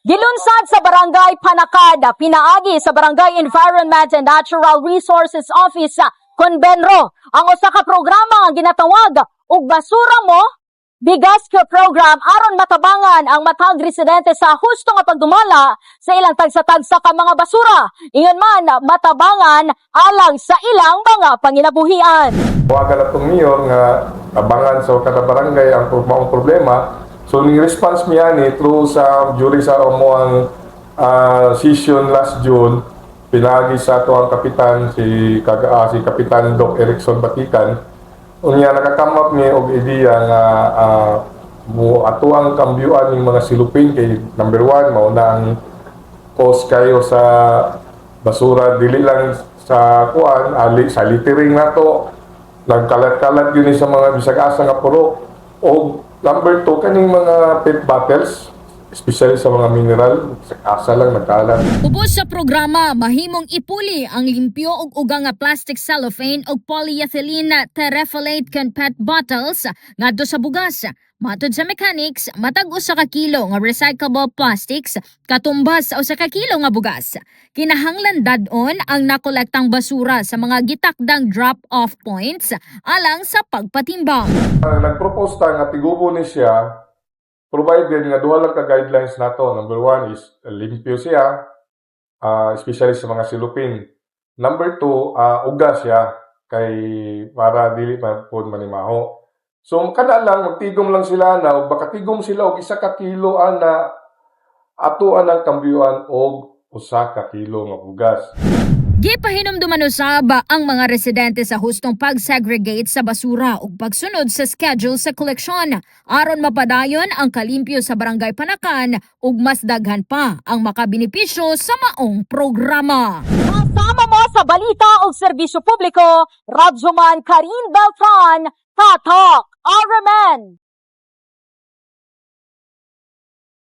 Gilunsad sa Barangay Panacan, pinaagi sa Barangay Environment and Natural Resources Office, Conbenro, ang usa ka programa nga ginatawag og Basura Mo Bigas Ko Program aron matabangan ang matag residente sa husto nga pagdumala sa ilang tagsa-tagsa ka mga basura. Ingon man matabangan alang sa ilang mga panginabuhian. Tawagan atong mayor nga tabangan sa kada barangay ang maong problema. So ning response niya ni through sa during sa among session last June, pinaagi sa ato ang kapitan si Kapitan Doc Erickson Batikan. Unya naka-come up mi og ideya nga mo ato ang kambyuan ning mga cellophane kay number one, mao na ang cost kayo sa basura, dili lang sa kuan ali sa littering nato, nagkalat-kalat yun sa mga bisag asa nga purok. Og number two, kaning mga PET bottles, especially sa mga mineral, bisag asa lang nagkalat. Ubos sa programa, mahimong ipuli ang limpyo ug uga nga plastic cellophane ug polyethylene terephthalate kan PET bottles ngadto sa bugas. Matod sa mechanics, matag 1 ka kilo nga recyclable plastics katumbas sa 1 ka kilo nga bugas. Kinahanglan dad-on ang nakolektang basura sa mga gitakdang drop-off points alang sa pagpatimbang. Nag-propose ta nga tigubo ni siya, provided nga duha lang ka guidelines nato. Number one is limpyo siya, especially sa mga cellophane. Number two, uga siya kay para dili man pod manimaho. So kada lang magtigom lang sila na ug baka tigom sila og 1 ka kilo ana, ato ang kambyuan og 1 ka kilo nga bugas. Gipahinumduman usab ang mga residente sa hustong pag-segregate sa basura ug pagsunod sa schedule sa koleksyon aron mapadayon ang kalimpyo sa Barangay Panacan ug mas daghan pa ang makabenepisyo sa maong programa. Kasama mo sa balita ug serbisyo publiko, Radyoman Karin Beltran, Tatak, RMN.